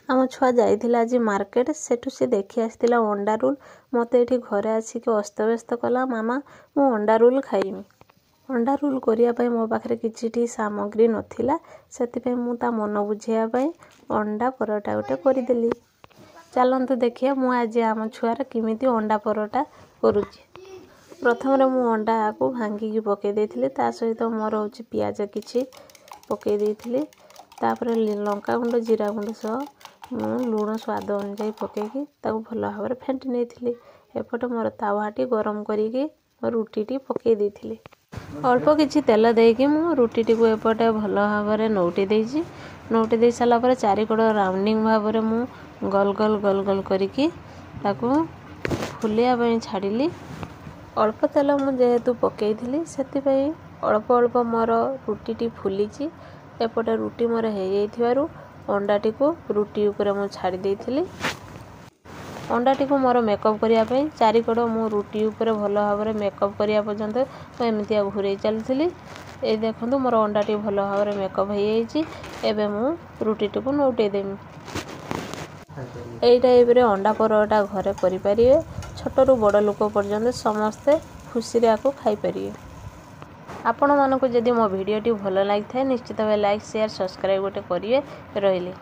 ଆମ ଛୁଆ ଯାଇଥିଲା ଆଜି ମାର୍କେଟ, ସେଠୁ ସେ ଦେଖି ଆସିଥିଲା ଅଣ୍ଡା ରୋଲ୍। ମୋତେ ଏଠି ଘରେ ଆସିକି ଅସ୍ତବ୍ୟସ୍ତ କଲା, ମାମା ମୁଁ ଅଣ୍ଡା ରୋଲ୍ ଖାଇବି। ଅଣ୍ଡା ରୋଲ୍ କରିବା ପାଇଁ ମୋ ପାଖରେ କିଛିଟି ସାମଗ୍ରୀ ନଥିଲା, ସେଥିପାଇଁ ମୁଁ ତା ମନ ବୁଝେଇବା ପାଇଁ ଅଣ୍ଡା ପରଟା ଗୋଟେ କରିଦେଲି। ଚାଲନ୍ତୁ ଦେଖିବା ମୁଁ ଆଜି ଆମ ଛୁଆର କେମିତି ଅଣ୍ଡା ପରଟା କରୁଛି। ପ୍ରଥମରେ ମୁଁ ଅଣ୍ଡାକୁ ଭାଙ୍ଗିକି ପକାଇ ଦେଇଥିଲି, ତା ସହିତ ମୋର ହେଉଛି ପିଆଜ କିଛି ପକାଇ ଦେଇଥିଲି। ତାପରେ ଲଙ୍କା ଗୁଣ୍ଡ, ଜିରା ଗୁଣ୍ଡ ସହ ମୁଁ ଲୁଣ ସ୍ୱାଦ ଅନୁଯାୟୀ ପକାଇକି ତାକୁ ଭଲ ଭାବରେ ଫେଣ୍ଟି ନେଇଥିଲି। ଏପଟେ ମୋର ତାୱାଟି ଗରମ କରିକି ରୁଟିଟି ପକାଇ ଦେଇଥିଲି। ଅଳ୍ପ କିଛି ତେଲ ଦେଇକି ମୁଁ ରୁଟିଟିକୁ ଏପଟେ ଭଲ ଭାବରେ ନଉଟି ଦେଇଛି। ନଉଟି ଦେଇ ସାରିଲା ପରେ ଚାରିକଡ଼ ରାଉଣ୍ଡିଂ ଭାବରେ ମୁଁ ଗୋଲ ଗୋଲ ଗୋଲ ଗୋଲ କରିକି ତାକୁ ଫୁଲିବା ପାଇଁ ଛାଡ଼ିଲି। ଅଳ୍ପ ତେଲ ମୁଁ ଯେହେତୁ ପକାଇଥିଲି, ସେଥିପାଇଁ ଅଳ୍ପ ଅଳ୍ପ ମୋର ରୁଟିଟି ଫୁଲିଛି। ଏପଟେ ରୁଟି ମୋର ହେଇଯାଇଥିବାରୁ ଅଣ୍ଡାଟିକୁ ରୁଟି ଉପରେ ମୁଁ ଛାଡ଼ି ଦେଇଥିଲି। ଅଣ୍ଡାଟିକୁ ମୋର ମେକଅପ୍ କରିବା ପାଇଁ ଚାରିକଡ଼ ମୁଁ ରୁଟି ଉପରେ ଭଲ ଭାବରେ ମେକଅପ୍ କରିବା ପର୍ଯ୍ୟନ୍ତ ମୁଁ ଏମିତିଆ ଘୁରେଇ ଚାଲିଥିଲି। ଏଇ ଦେଖନ୍ତୁ, ମୋର ଅଣ୍ଡାଟି ଭଲ ଭାବରେ ମେକଅପ୍ ହେଇଯାଇଛି। ଏବେ ମୁଁ ରୁଟିଟିକୁ ନଉଟେଇ ଦେବି। ଏଇ ଟାଇପ୍ରେ ଅଣ୍ଡା ପରଟା ଘରେ କରିପାରିବେ। ଛୋଟରୁ ବଡ଼ ଲୋକ ପର୍ଯ୍ୟନ୍ତ ସମସ୍ତେ ଖୁସିରେ ଆକୁ ଖାଇପାରିବେ। ଆପଣମାନଙ୍କୁ ଯଦି ମୋ ଭିଡ଼ିଓଟି ଭଲ ଲାଗିଥାଏ, ନିଶ୍ଚିତ ଭାବେ ଲାଇକ୍, ସେୟାର, ସବସ୍କ୍ରାଇବ୍ ଗୋଟେ କରିବେ। ରହିଲି।